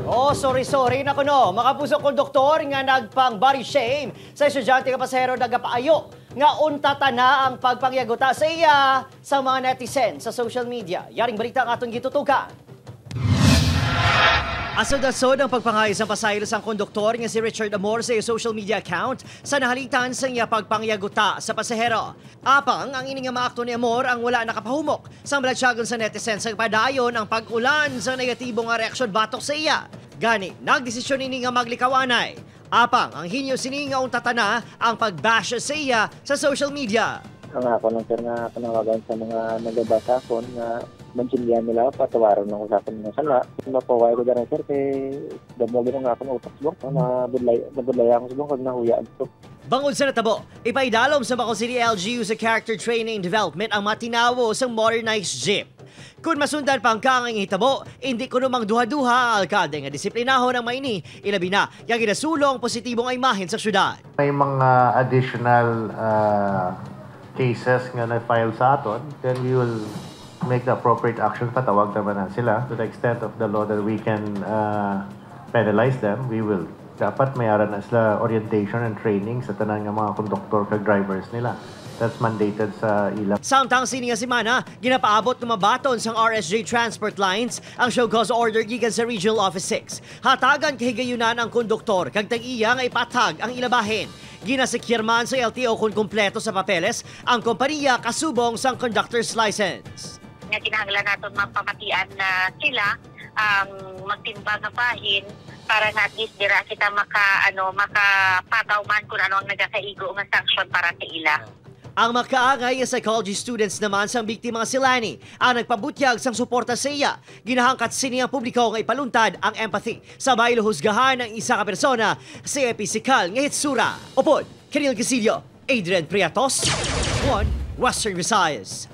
Oh, sorry, sorry na kuno. Makapuso konduktor nga nagpang body shame sa estudyante nga pasahero nagapaayo nga untata na ang pagpangyaguta sa iya sa mga netizen sa social media. Yaring balita ang atong gitutukan. Asod-asod ang pagpangayos ng pasahero sang konduktor nga si Richard Amor sa iyang social media account sa nahalitan sa iya pagpangyaguta sa pasahero. Apang ang ini nga maakto ni Amor ang wala nakapahumok sa malatyagon sa netizen sa padayon ang pag-ulan sa negatibo nga reaksyon batok sa iya. Gani, nagdesisyon ini nga maglikawanay. Apang ang hinyo sini nga untatana ang pagbash sa iya sa social media. Ang ako lang, sir, nga panawagan sa mga nagabasa ko nga maintindihan nila, patawaran ako sa akong mga sala. Mapaway ko dara, sir, kay damo gid ang akong utak subong, nabudlay ako subong kag nahuya ko. Bangod sa natabo, ipaidalom sa Bacoor City LGU sa Character Training and Development ang matinawo sa modernized jeep. Kung masundan pa ang kaangay hitabo, hindi ko namang duha-duha ang alkalde nga disiplinahon ang maini, ilabi na yung ginasulong positibong imahen sa syudad. May mga additional cases nga na-file sa aton, then we will make the appropriate action. Patawag naman na sila to the extent of the law that we can penalize them, we will. Dapat mayara na sila orientation and training sa tanan nga mga konduktor kag drivers nila. That's mandated sa ilang Samtang sini nga semana, ginapaabot ng mabaton sang RSJ Transport Lines ang show cause order gikan sa Regional Office 6. Hatagan kahigayunan ang konduktor kag tag-iya nga ipatag ang ilabahin. Ginasekyer man sa LTO kung kumpleto sa papeles ang kompanya kasubong sang conductor's license. Nga kinahanglan naton mapamatian na sila ang magtimbang nga bahin para nga at least dira kita maka ano makapataw man kung ano ang nagakaigo nga sanction para sa ila. Ang makaangay nga psychology students naman sang biktima nga si Lani ang nagpabutyag sang suporta sa iya. Ginahangkat sini ang publiko nga ipaluntad ang empathy sa baylo husgahan ang isa ka persona sa pisikal nga hitsura. Upod, Kenil Casillo, Adrian Priatos, 1 Western Visayas.